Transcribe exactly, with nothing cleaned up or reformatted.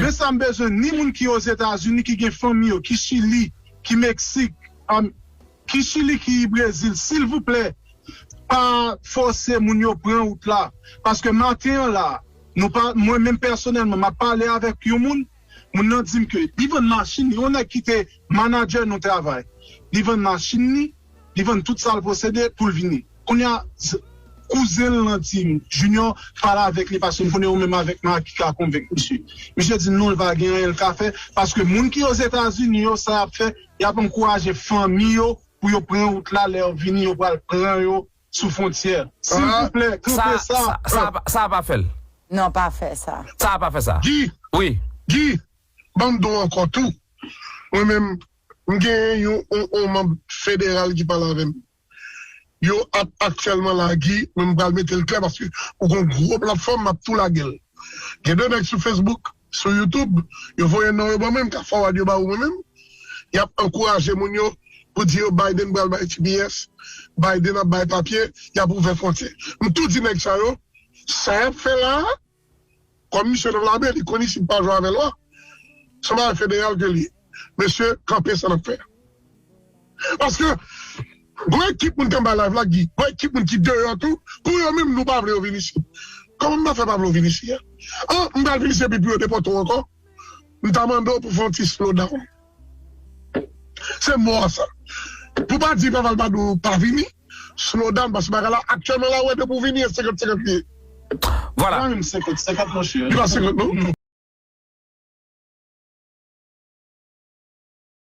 Men sa m bezwen, ni moun ki Ozetazini, ki gen fanmi yo, ki Chili, ki Meksik, um, ki Chili, ki Brezil, silvouplè, pa fòse moun yo pran wout la. Paske maten an la, nou pa, mwen menm pèsonèlman, m ap pale avèk yon moun, moun nan di m ke li vann machin, yon nèg ki te manadjè nou travay. Li vann machin li, li vann tout sa l posede pou l vini. Kounye a, kouzen l lan di m, Junior, pale avèk li paske m konnen ou menm avèk Marc ki ka konvenk misye. Misye di m non, l pa gen anyen l ka fè, paske moun ki Ozetazini yo, sa y ap fè, y ap ankouraje fanmi yo pou yo pran wout la, lè yo vini, yo pral pran yo sou fwontyè. Silvouplè, kanpe sa. Sa pa fè l. Non, pa fè sa. Sa pa fè sa. Guy, Wi. Guy, ban m di w ankò tou. Mwen menm, m gen yon, yon, yon manm federal ki pale avè m. Yo ap aktyèlman lage, mwen m pral mete l klè paske ou gon gwo platfòm, m ap tou lage l. Gen de nèg sou Facebook, sou YouTube, yo voye non yo ban mwen, m ka forward yo ba ou mwen menm. Y ap ankouraje moun yo pou di yo Biden pral bay T P S, Biden ap bay papye, y ap ouvè fwontyè. M tou di nèg sa yo, sa y ap fè la a, kòm misye nan lame, li konn isit pa jwe avè lwa. Se yon bagay federal ke li ye. Mesye, kanpe sa n ap fè a. Paske, gon ekip moun k anba live la, Guy, gon ekip moun ki deyò tou, pou yo menm nou pa vle yo vin isit. Kòman m ta fè pa vle yo vin isit a? An, m pral vin isit epi pou yo depòte w ankò? M ta mande w pou fè yon ti slow down. Se mò sa. Pou pa di Papa l pa di w pa vini, slow down, paske bagay la aktyèlman la, ou wè depi w vini, e senkant senkant li ye. Vwala. Mwen menm senkant senkant, monchè. Li pa senkant non.